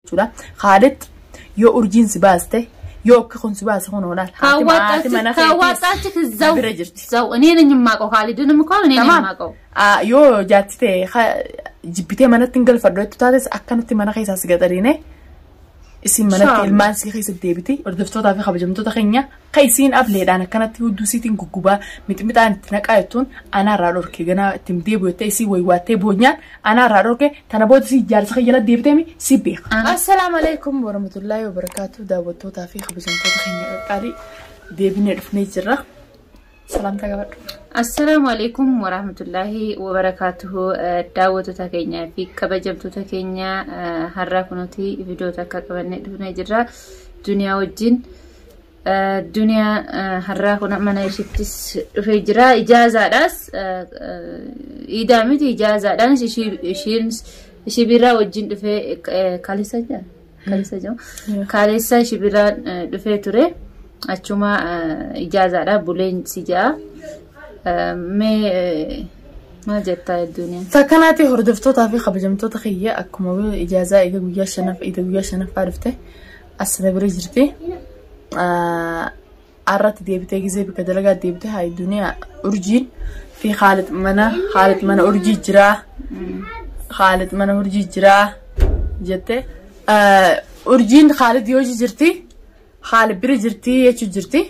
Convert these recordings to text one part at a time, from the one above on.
Jechuudha. Khaalid yoo urjiin si baaste yoo akka kun si baase kun oolaal. ካዋጣችሁ እዛው bira jirti. እዛው እኔ ነኝ የማውቀው። ካሊድንም እኮ እኔ ነኝ Tamaam. የማውቀው። Yoo jaarti ta'e jibbitee manatti hin galfadhu jettu taates akkanatti mana keessaa si gaxariine isin manatti Inshallah. Ilmaan sii keessa deebiti. Hordoftootaa fi kabajamtoota keenya ka isiin ableedhaan akkanatti hudduu siitiin guggubaa mixmixaan itti naqaa jettuun anaarraa dhorke ganaa ittiin deebi'u jettee isii waywaattee boonyaan anaarraa dhorke tana booda isii jaarsa kee jala deebiteemi si beeka. Assalaamu alaikum warahmatullaahi wabarakaatu daawwattootaa fi kabajamtoota keenya qaqqaalii deebinee dhufnee jirra. Salaamtaa qabadhu. Assalaamu alaikum warahmatullaahi wabarakaatuhu. Daawwattoota keenyaa fi kabajamtoota keenya, har'aa kunuuti viidiyoo takka qabannee dhufnee jirra. Duniyaa wajjin duniyaa har'aa kun mana isheettis dhufee jira. Ijaazaadhaas iidaa miti ijaazaadhaanis ishii biraa wajjin dhufee kaleessa jira. Kaleessa jiru. Kaleessa ishii biraa dhufee ture. Achuma ijaazaadha buleen si ja'a. Mee maal jettaa duniyaa? Takkanaatti hordoftootaa fi kabajamtoota kiyya akkuma ijaazaa eega guyyaa shanaff eega guyyaa shanaffaa dhufte asina bira jirti. Arratti deebitee gizee bika dalagaa deebitee haa duniyaa urjiin fi Khaalid mana Khaalid mana urjii jiraa Khaalid mana urjii jiraa jette. Urjiin Khaalid yoo jirti Khaalid bira jirti jechuu jirti.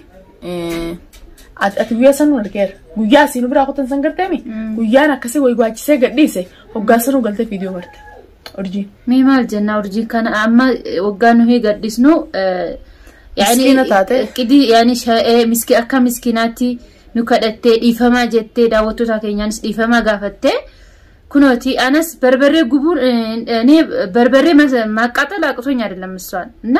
Ati guyyaa san nu argeera. Guyyaa asiin biraa kutan san garteemi. Guyyaan akkasii wayi waachisee gadhiise hoggaa sanuu galtee viidiyoo marte. Urjiin. Mee maal jenna urjii kana amma waggaa nuyi gadhisnu? Miskiina taate. Qidii yaani miski akka miskiinaatti nu kadhattee dhiifamaa jettee daawwattoota keenyaanis dhiifamaa gaafattee kunooti anas በርበሬ ጉቡን እኔ በርበሬ ማቃጠል አቅቶኝ አይደለም እሷን እና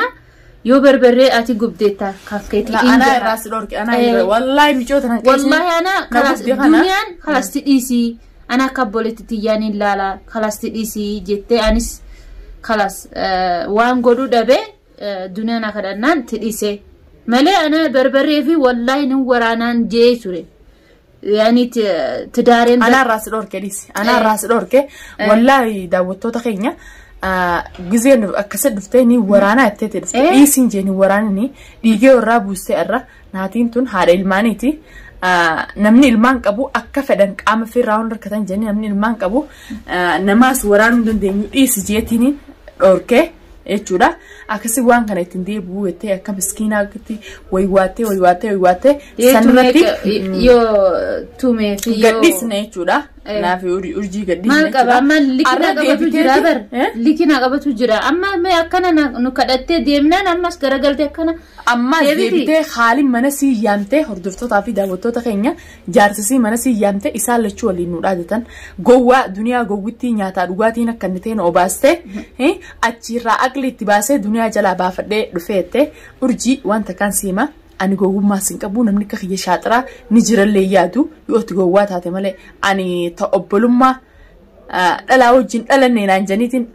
yoo በርበሬ ati gubdeetta kakkeetti. Anaa irraa si dhorke anaa irraa wallaahi micoota nan Wallahi ana Na kalas gubde kana. Duniyaan kalas tidhiisii ana akka obboleetti tiyyaan hin laala kalas tidhiisii jettee anis kalas waan godhuu dhabe duniyaan akka dhannaan tidhiise malee ana barbaree fi wallahi nin waraanaan jee ture yaani tidaareen. Anaa irraa si dhorke dhiisi. Anaa irraa si dhorke wallaahi daawwattoota keenya gizeen akkasi dhuftee ni waraanaa jetteeti dhufte. Dhiisiin jee ni waraanni dhiigee irraa buustee irra naatiin tun haadha ilmaaniiti. Namni ilmaan qabu akka fedhan qaama firraa hunda harkatan jennee namni ilmaan qabu namaas waraanuu hin dandeenyu dhiisi jeetiin dhorke jechuudha. Akkasii waan kana ittiin deebi'uu jettee akka miskiinaatti waywaattee waywaattee waywaattee sanirratti yoo tumee fi yoo gadhiisne jechuudha. Naaf urjii gadhiisne. Maal qaba amma likina Arra qabatu jira deebiteeti- bar Eh? likina qabatu jira amma mee akkana nu kadhattee deemnaan ammas garagaltee akkana Ammas Deebiti. deebitee haaliin mana sii yaamtee hordoftootaa fi daawwattoota keenya jaarsisii mana sii yaamtee isaan lachuu waliin nu dhaadatan gowwaa duniyaa gowwittii nyaataa dhugaatiin akka inni ta'e obaastee achiirraa aqli itti baasee duniyaa jalaa baafadhee dhufeette urjii wanta kan siima ani gowwummaa sin qabu namni akka kiyya shaaxiraa ni jirallee yaadu yoo itti gowwaa taate malee ani ta obbolummaa dhalaa wajjin dhalanne naan janiitiin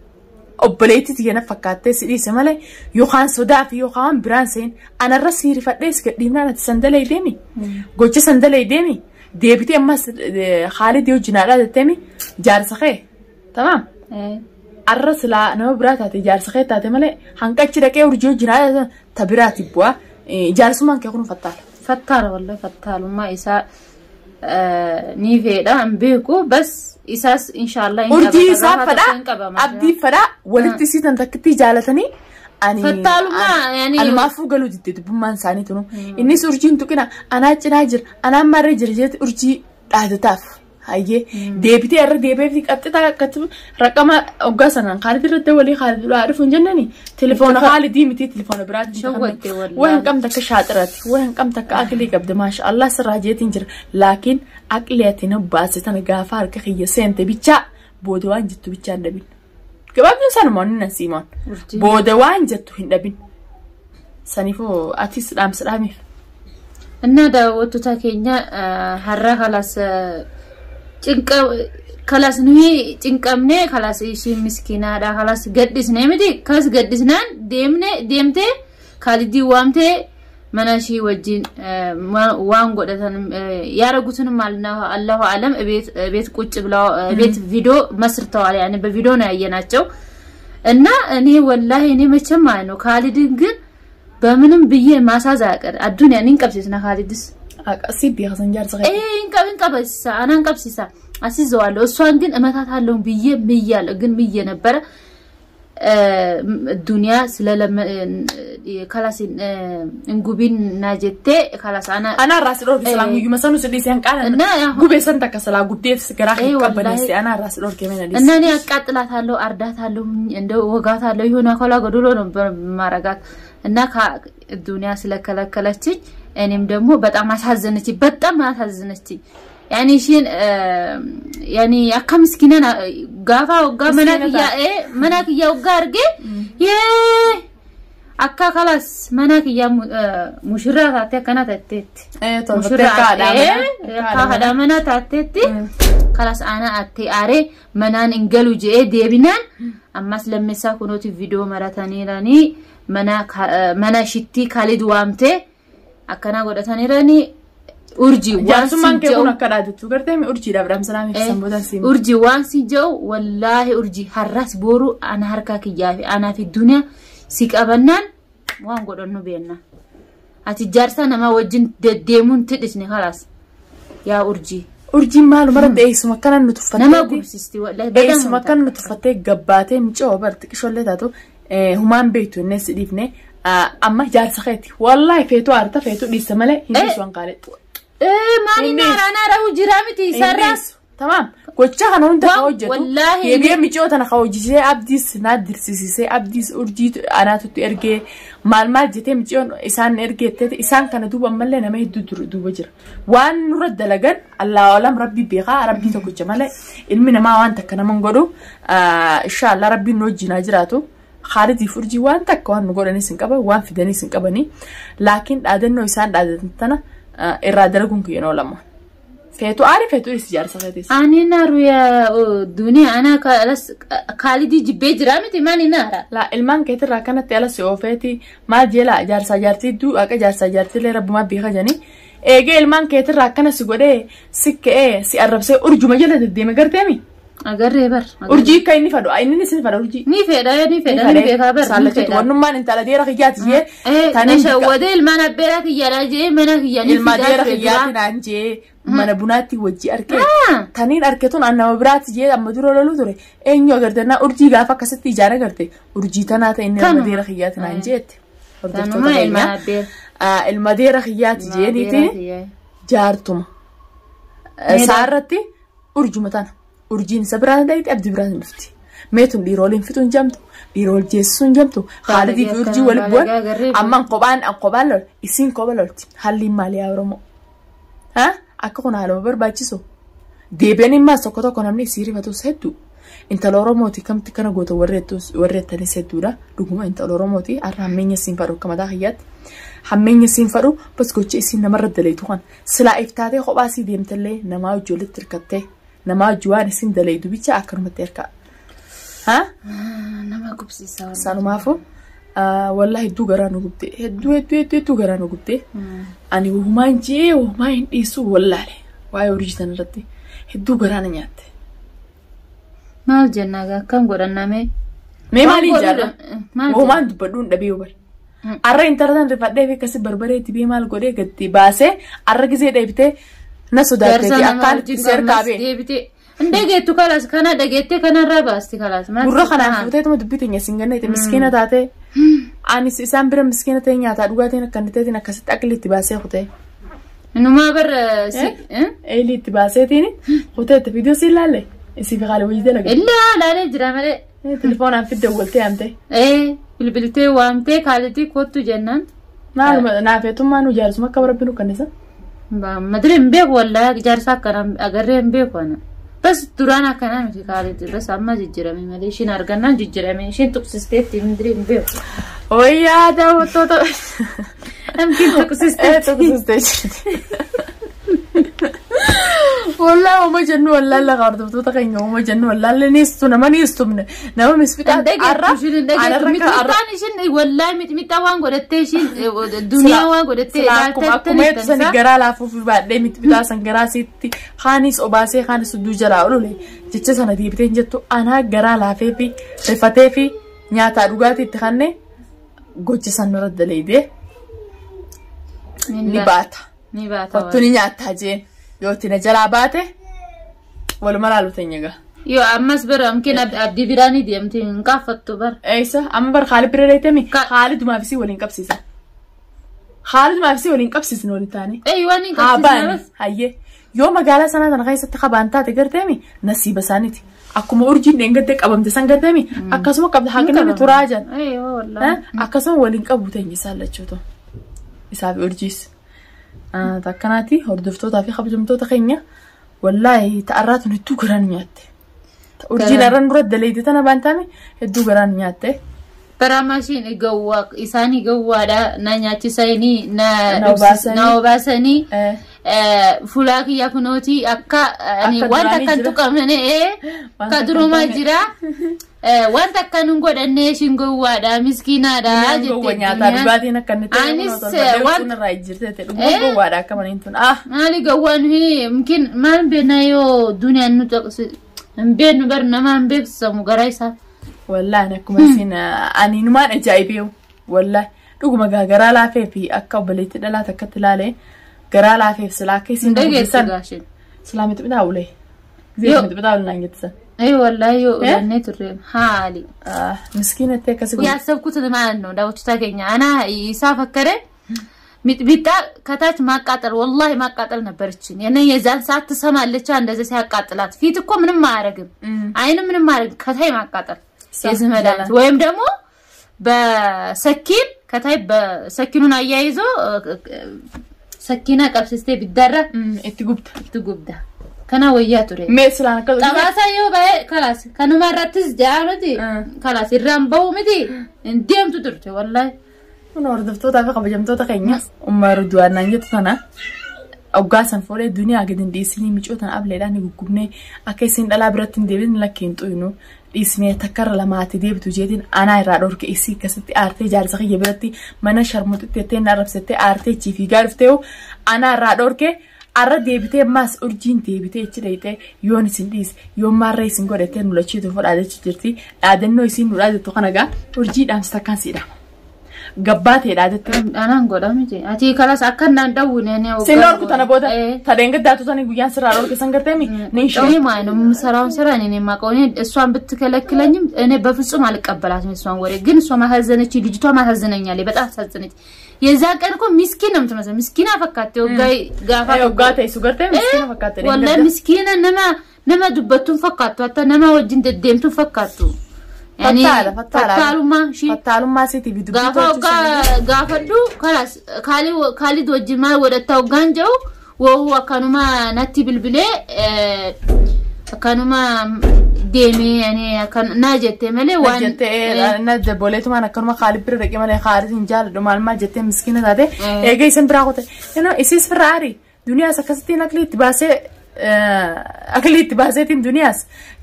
obboleettii tiyya na fakkaattee si dhiise malee yookaan sodaa fi yookaan biraan seen anarra siirifadhee si gadhiifnaan ati sandalee deemi gocha sandalee deemi deebitee ammas Khaalid wajjin haadhaa jetteemi jaarsa kee tamaam arra silaa nama biraa taate jaarsa kee taate malee hanqachi dhaqee urjii wajjin haadhaa ta biraati bu'aa jaarsummaan kee kun fattaala. Fattaala wallahi fattaalummaa isaa ni fedha hin beeku bas isaas inshallah hin Urjii qabata, isaa gaafa fadhaa tokko hin qabama. Abdii fadhaa walitti isii tan takkitti jaalatanii ani Fattaalummaa yaani Anumaafuu galuu didde dubbummaan isaanii tunu. Innis urjiin tuqina anaa cinaa jira anaa marree jira jetti urjii dhaadataaf. Hayyee deebitee irra deebee fi qaxxitaa akkatti raqama hoggaa sanaan Khaalid irratti walii Khaalid duraa dhufu hin jennani telefoona Khaalidii miti telefoona biraatti. Shawwatte wallahi. Waa hin qabne akka shaaxiraati waa hin qabne akka aqlii qabde maasha Allah sirraa jeetiin jira laakiin aqlii ati na baase tana gaafa harka kiyya seente bichaa booda waan jettu bichaa hin dhabin. Gabaabni sanuma inni nan siimoon. Urjii. Booda waan jettu hin dhabin. Saniifuu atis dhaamsa dhaamiif. እና daawwattoota keenya har'a kalas cinqa kalas nuyi cinqamne kalas ishiin miskiinaadha kalas gadhisne miti kalas gadhisnaan deemne deemtee Kaalidii waamtee mana ishii wajjin waan godhatan ያረጉትንም አላሁ አለም። ቤት ቁጭ ብለው ቤት ቪዲዮ መስርተዋል። ያኔ በቪዲዮ ነው ያየናቸው። እና እኔ ወላሂ እኔ መቼም ማለት ነው ካሊድን ግን በምንም ብዬ ማሳዝ አያቀር አዱንያ እኔን ቀብሲስና ካሊድስ Si beeksan jaarsa ee እንቀብሲሳ አና እንቀብሲሳ አስይዘዋለሁ። እሷን ግን እመታታለሁ ብዬ ምያለሁ፣ ግን ምዬ ነበረ ዱንያ ስለለመ ከላስ እንጉቢን ናጀቴ ከላስ አና Ana irraa si dhorke silaa guyyuma sanu si dhiisee hanqaana እና አሁን gubee san takka silaa gubdeet garaa Eh, hin qabbaneesse wallahi. ana irraa si dhorke mana እና dhiise. እኔ አቃጥላታለሁ፣ አርዳታለሁ፣ እንደው ወጋታለሁ። የሆነ አካሏ ጎድሎ ነበር ማረጋት እና ዱንያ ስለከለከለችኝ እኔም ደግሞ በጣም አሳዘነችኝ፣ በጣም አሳዘነችኝ። ያኒ ሽን ያኒ አካ ምስኪና ጋፋ ወጋ መናክያ መናክያ ወጋ አርጌ የ አካ ከላስ መናክያ ሙሽራ ታቴ ከና ታቴት Eh, tolfattee akka haadha manaa. akka haadha manaa taateetti kalas ana atte are manaan hin galu je'ee deebinaan ammas lammeessaa kunooti viidiyoo marataniiranii mana shittii Khalid waamtee akkana godhataniiranii urjii waan Jaarsummaan si kee kun je'u akka dhaadatu gartee mi urjiidhaaf dhamsanaa ibsan booda siin. urjii waan si je'u wallaahi urjii har'as boru ana harkaa kiyyaa fi anaa fi duniyaa si qabannaan waan godhannu beenna. Ati jaarsa namaa wajjin deddeemuun tidhisne kalaas yaa urjii. Urjiin maaluma irratti eessuma akkana nu tuffattee. Nama gubsisti wallahi በጣም Eessuma akkana nu tuffattee gabbaatee micoo bar xiqqishoollee taatu humaan beektu innee si dhiifne amma jaarsa keeti. Wallaahi feetuu aarta feetuu dhiisse malee hin dhiisu hanqaalee. maali Inni- naara naara jiraa miti sarara Tamaam. Gochaa kana hunda ka Waan- hojjetu. wallaahi Deebi'ee micoo tana ka hojjisee abdiis naa dirsiisisee abdiis urjii anaatutti ergee maal maal jettee micoon isaan ergeettee isaan kana duuba ammallee nama hedduu duuba jira. Waan nurra dalagan Allahu alam rabbii beekaa rabbii tokkicha malee ilmi namaa waan takka nama hin godhu. Inshaallah rabbiin nu wajjin haa jiraatu. Khaalidiif urjii waan takka waan nu godhanis hin qaban waan fidanis hin qabanii. Laakiin dhaadannoo isaan dhaadatan tana irraa dalaguun kiyya oolama. Feetuu aari feetuu dhiisi jaarsa keetis. Ani naaru yaa duniyaa ana kalas Khalidii jibbee jiraa miti maali naara La ilmaan keetirraa akkanatti ala si oofeeti maal jeela jaarsaa jaartii duu akka jaarsaa jaartiillee rabbumaa beeka janii eegee ilmaan keetirraa akkana si godhee si ka'ee si arrabsee urjuma jala deddeeme garteemi agarree bar urjii akka inni fadhu inni isin fadha urjii. ni fedha ni fedha ni beekaa bar ni Saallachatu fedha wannummaan intala deera kiyyaati jee na shawwadee ilmaan abbeeraa kiyyaadhaa jee mana kiyyaa ni ilma fidaa deera ture kiyyaati dura naan jee mana bunaatti wajji argee taniin arge tun an nama biraatti jee amma dura loluu ture eenyu agartennaa urjii gaafa akkasitti ijaan agarte urjii tanaa ta'e inni ilma Tanuma. deera kiyyaati naan jeetti. Hordoftoota Tanuma ilmaan keenya. abbeera Ilma deera kiyyaati jeeniiti jaartuma. Saarratti urjuma tana. Urjiin isa biraan dhayite abdii biraan dhufti. Meetun dhiiroliin fixuun jamtu, dhiirol jeessuun jamtu, Khaalidii fi urjii wal bu'an ammaan kophaan kophaan lol isiin kopha lolti. Halliin maali yaa Oromoo? Ha? Akka kun haaluma barbaachisu. Deebi'an immaas tokko tokko namni isii rifatus hedduu. Intala Oromooti kamti kana goota warreettanis hedduudha. Dhuguma intala Oromooti har'a hammeenya isiin fadhu akka mataa kiyyaatti. Hammeenya isiin fadhu bas gocha isiin namarra dalaytu kan. Silaa iftaatee kophaa isii deemtallee namaa wajji walitti hirkattee namaa wajji waan isiin dalaytu bicha akkanumatti hirkaa. Ha? Nama gubsiisa wallahi. Sanumaafuu wallahi hedduu garaa nu gubde hedduu hedduu hedduu hedduu garaa nu gubde. Ani wahumaan jee wahumaa hin dhiisu wallaale waa'ee urjii tana irratti hedduu garaa na nyaatte. Maal jennaa gaa akkam godhannaa mee? Mee Waan maaliin godhu jaalla? maal Wahumaan dubbadhuun dhabee hubar. Arra intala tan rifadhee fi akkasi barbaree dibee maal godhee gadi baasee arra gisee dheebitee na sodaatteeti akkaan itti seerkaa bee. deebitee hin dhageettu kalas kana dhageettee kanarraa baasti kalas. Maal Gurra si kanaan ta'a? fuuteetuma dubbii teenya siin ganneeti miskiina taatee. Anis isaan bira miskiina ta'e nyaataa dhugaatiin akka inni ta'eetiin akkasitti aqli itti baasee kutee. Inumaa bar si Eelii itti baaseetiin kutee itti viidiyoo siin laalle isii fi haala wajji dalaga. Illaa laalee jira malee. Telefoonaan fidde waltee amtee. Bilbiltee waamtee kaalitii kottu jennaan. Maaluma naafeetummaa nu jaarsuma akka rabbi nu kannisa. Madire hin beeku wallaahi jaarsa akkanaa agarree hin beeku ana. Bas duraan akkanaa miti kaalitii bas amma jijjiirame malee ishiin argannaan jijjiirame ishiin tuqsisteetti madire hin beeku. Wayyaa daawwattoota. Namtiin tuqsisteetti. Tuqsistee jirti. Wallaahi uuma jennu wallaahi lafa hordoftoota keenya uuma jennu wallaahi niistu nama niistumne nama misfixaa Dhageettu ishiin hin dhageettu mixmixaan ishiin wallaahi mixmixaa waan godhattee ishiin duniyaa waan godhattee Akkuma eetu sani garaa laafuuf baadhee mixmixaa san garaa sitti kaanis obaasee kaanis hudduu jalaa olole jecha sana deebitee hin jettu anaa garaa laafee fi rifatee fi Nyaataa dhugaatii itti kanne gocha san nurra daleedee ni baata. Ni baata. Kottu ni nyaattaa jeen yoo itti na jalaa baate waluma laalu teenya gaa. Yoo ammas bara amkeen abdii biraa ni deemti hin kaafattu bara. Eessa amma bar Khaalid bira deetemi Khaalidumaaf isii waliin qabsiisa. Khaalidumaaf isii waliin qabsiisne waliin taane. Ee waan hin Haa qabsiisne baane hayyee yoo magaalaa sanaa tana keessatti qabaan taate garteemi nasiiba isaaniiti. Akkuma urjiin dheengaddee qabamte san garteemi akkasuma qabda haqni turaa jan. Ee wallaahi. Akkasuma waliin qabu teenya isaan lachuutu. Isaa fi urjiis. Takkanaati hordoftootaa fi kabajamtoota keenya wallaahi ta'arraa tun hedduu garaan nyaatte. Urjiin arran dura daleeyte tana baan taame hedduu garaan nyaatte. Baraamashiin gawwaa isaanii gawwaadha na nyaachisanii na Na obaasanii fuulaa kiyya kunooti akka wanta akkan tuqamne akka durumaa jira wanta akkan hin godhanne ishiin gowwaadha miskiinaadha jettee nyaataa dhugaatiin akka inni ta'e waan irraa ijjirte dhuguma gowwaadha akka maniin tun ah maali gowwaan mkin maal beekna yoo duniyaan nu tuqsu hin beeknu bar nama hin beeksisamu garaa isaa. Wallaahi akkuma isin ani numaan ajaa'ibee wallaahi dhuguma garaa laafee fi akka obboleetti dhalaa takkatti ilaalee garaa laafeef silaa akka isin dhageessan silaa mixmixaa ulee gisee mixmixaa ulee naan jettisan. Ee wallaahi yoo ulannee turre haali. Miskiinatti akkasi. ያሰብኩት ማለት ነው ዳዎቹ ታገኛ አና ይሳፈከረ ሚጥሚጣ ከታች ማቃጠል ወላሂ ማቃጠል ነበረችን። የነ የዛን ሰዓት ትሰማለች እንደዚህ ሲያቃጥላት ፊት እኮ ምንም አያረግም፣ አይን ምንም አያረግም። ከታይ ማቃጠል የዚህ መድኃኒት ወይም ደግሞ በሰኪን ከታይ በሰኪኑን አያይዞ ሰኪና ቀብስስቴ ቢደረ እትጉብታ ከና ወያ ቱሬ ሜስላን ጠባሳ yoo bahe kalas kanuma irrattis jaanuti kalas irraan bahu miti hin deemtu turte wallahi. Kun hordoftootaa fi kabajamtoota keenya ummaa Ridwaanaan jettu tana hoggaa san fuudhee duniyaa gadi hin dhiisinii micoo tana ableedhaan guggubnee akka isin dhalaa biratti hin deebine lakki hin xuyinu dhiisnee takkarra lamaatti deebitu jeetiin anaa irraa dhorke isii akkasitti aartee jaarsa kiyya biratti mana sharmuxitti jettee na arrabsattee aartee achii fiigaa dhuftee anaa irraa dhorke arra deebitee ammaas urjiin deebitee achi dhayitee yoon isin dhiise yoon maarree isin godhattee nu lachiitu fudhaa jechi jirti dhaadannoo isiin nu dhaadattu kana gaa urjii dhaamsa takkaan siidha. Gabbaatee dhaadatte. Anaan godha miti. Ati kalas akka naan dhawwine ani Sin dhorku tana booda tadeen gaddaatu tani guyyaan sirraa dhorke san garteemi ni ishee. ማለት ነው የምሰራውን ስራ እኔ ነኝ የማውቀው። እኔ እሷን ብትከለክለኝም እኔ በፍጹም አልቀበላትም እሷን ወሬ። ግን እሷ ማሳዘነች፣ ልጅቷ ማሳዘነኛለች፣ በጣም አሳዘነች። የዛ ቀን እኮ ምስኪን ነው የምትመስለው። ምስኪና ፈካቴ ወጋይ ጋፋ ወጋቴ እሱ ገርቴ ምስኪና ፈካቴ ወላሂ ምስኪና ነማ ዱበቱን ፈካቱ አታ ነማ ወጅን ደደምቱን ፈካቱ Fattaalummaa isiitiif dubbii Gaafa gaafadhu kalas Kaalid wajjin maal godhatta hoggaan jedhu woo akkanuma natti bilbilee akkanuma deemee ani naa jette malee waan jettee na dabooleetumaan akkanuma Khaalid bira dhaqee malee Khaalid hin jaalladhu maal maal jettee miskiina taate eega isin biraa qote isiis firra aari duniyaas akkasittiin akli itti baasee akli itti baaseetiin duniyaas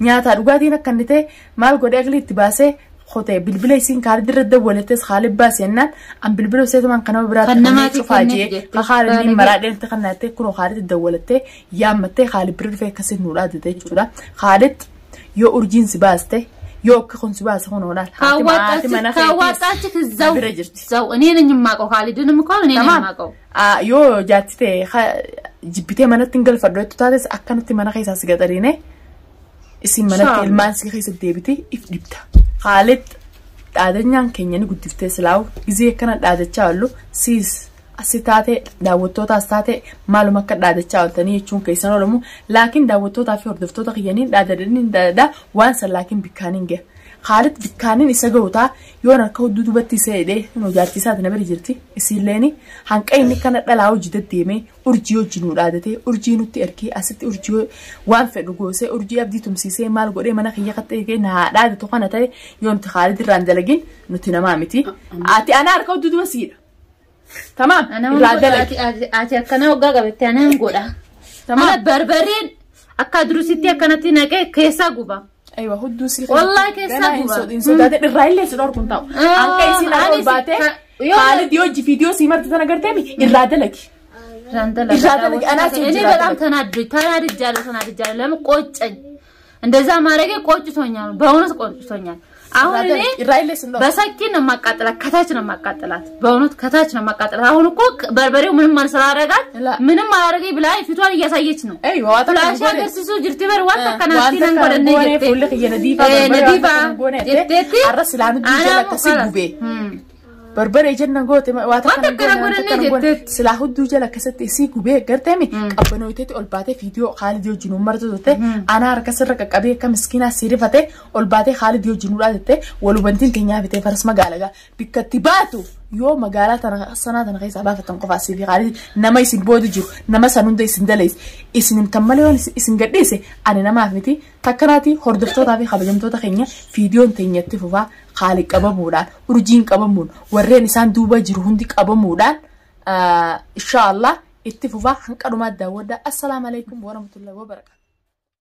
nyaataa dhugaatiin akka inni ta'e maal godhee akli itti baasee qotee bilbila isiin Khaalid irra dawwalattes Khaalid baase jennaan an bilbila useetumaan kanama biraatti cufaa jee Khaalid inni maraa dheerti kan naattee kunoo Khaalid dawwalattee yaammattee Khaalid bira dhufee akkasiin nu dhaadate jechuudha. Khaalid yoo urjiin si baaste yoo akka kun si baase kun oolaal. ካዋጣችሁ እዛው እዛው እኔ ነኝ የማውቀው ካሊድንም እኮ እኔ ነኝ የማውቀው። Yoo jaatti ta'e jibbitee manatti hin galfadhu jettu taates akkanatti mana keessaa si gaxariine isin manatti ilmaan si keessa deebite if dhibta. Khaalid dhaadanyaan keenya ni guddiftee silaawu gizee akkana dhaadachaa oollu siis asi taate daawwattootaas taate maaluma akka dhaadachaa ooltanii jechuun keessan oolamu laakiin daawwattootaa fi hordoftoota kiyyaniin dhaadadanii dhaadadhaa waan san laakiin bikkaaniin gahe. Khaalid bikkaaniin isa gahutaa yoon harka hudduu dubatti isa hidhee nu jaartii isaati na bira jirti isiilleeni hanqa inni kana dhalaa hojii deddeemee urjii hojii nu dhaadatee urjii nutti ergee asitti urjii waan fedhu goosee urjii abdii tumsiisee maal godhee mana kiyya qaxxee na dhaadatu kana ta'e yoo nuti Khaalid irraan dalagin nuti namaa miti. Ati ana harka hudduu duba siidha. Tamaam irraa dalagi. Ati akkana waggaa qabatte anaan godha. Tamaam barbareen akka durusitti akkanatti naqee keessaa guba. أيوة هدو سي والله كيسا إن سودات الرايل اللي سدور كنت أو أنك يسين أول باتة خالد يوجي فيديو سيمر تنا قرتمي إرادة لك إرادة لك أنا سيدي بلام تنادي جالو لما قوتش እንደዛ ማረጌ ቆጭቶኛል፣ በእውነት ቆጭቶኛል። አሁን እኔ Irraa illee sin dhooftu. በሰኪን ነው የማቃጥላት፣ ከታች ነው የማቃጥላት። በእውነት ከታች ነው የማቃጥላት። አሁን እኮ በርበሬው ምንም ስላደረጋት ላ- ምንም አላደረገኝ ብላ ፊቷን እያሳየች ነው። Eeywa waa takka ፍላሽ hin goone. agarsiisuu jirti bar waan takka Waan naatti nan takka godhanne hin goone, jette. fuulli kiyya nadiifaa, Eh, barbaree waan nadiifaa takka hin goone jette. jetteetti. Har'a silaa nuti Anaa jala akkasii kalas. gubee. Barbaree jenna goote waa Waan takka takka hin goone, hin waan takka hin godhanne goone. jetteetti. Silaa hudduu jala akkasitti isii gubee garteemi qabbanooyiteetti ol baatee viidiyoo Khaalidii wajjin uummartu turte. Anaa harka sirra qaqqabee akka miskiinaa sirifate ol baatee Khaalidii wajjin uudhaa jette walubantiin keenyaa bitee faras magaalagaa bikka itti baatu yoo magaalaa tana sanaa tana keessaa baafatan qofa asii fi Khaalidii nama isin booda jiru nama san hunda isin dalees isin himtan malee yoon isin gadhiise ani namaaf miti takkanaati. Hordoftootaa fi kabajamtoota keenya, viidiyoon teenyatti fufaa. Khaalid qabamuudhaan, urjiin qabamuun, warreen isaan duuba jiru hundi qabamuudhaan, insha Allah itti fufaa. Hanqadhumaa daawwadhaa. Assalaamu alaikum warahmatullahi wabarakatuh.